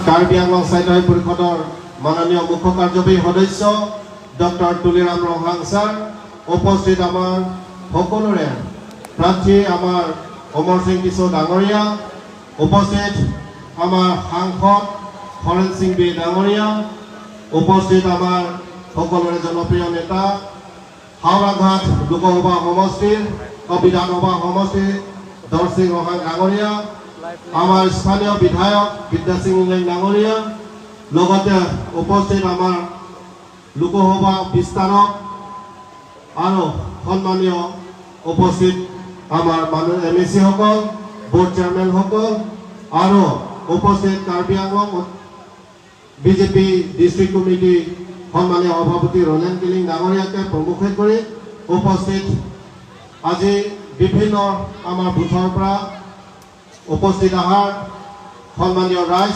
কাৰ্বি আংলং স্বায়ত্তশাসিত পৰিষদৰ মাননীয় মুখ্য কাৰ্যবাহী সদস্য ডক্টৰ তুলিৰাম ৰংহাং ছাৰ, উপস্থিত আমাৰ সকলোৰে প্ৰাৰ্থী আমাৰ অমৰ সিং কিশোৰ ডাঙৰীয়া, উপস্থিত আমাৰ সাংসদ হৰেণ সিং বে ডাঙৰীয়া, উপস্থিত আমাৰ সকলোৰে জনপ্ৰিয় নেতা হাওৰাঘাট লোকসভা সমষ্টিৰ বিধানসভা সমষ্টিৰ দৰসিং ৰহাং ডাঙৰীয়া, আমাৰ স্থানীয় বিধায়ক বিদ্যাসিং ইংলেং ডাঙৰীয়া, লগতে উপস্থিত আমাৰ লোকসভা বিস্তাৰক আৰু সন্মানীয় উপস্থিত আমাৰ মানুহ এম এ চিসকল, বোৰ্ড চেয়াৰমেনসকল আৰু উপস্থিত Karbi Anglong BJP district committee সন্মানীয় সভাপতি ৰলেন কিলিং ডাঙৰীয়াকে প্ৰমুখে কৰি উপস্থিত আজি বিভিন্ন আমাৰ বুথৰ পৰা উপস্থিত অহাৰ সন্মানীয় ৰাইজ।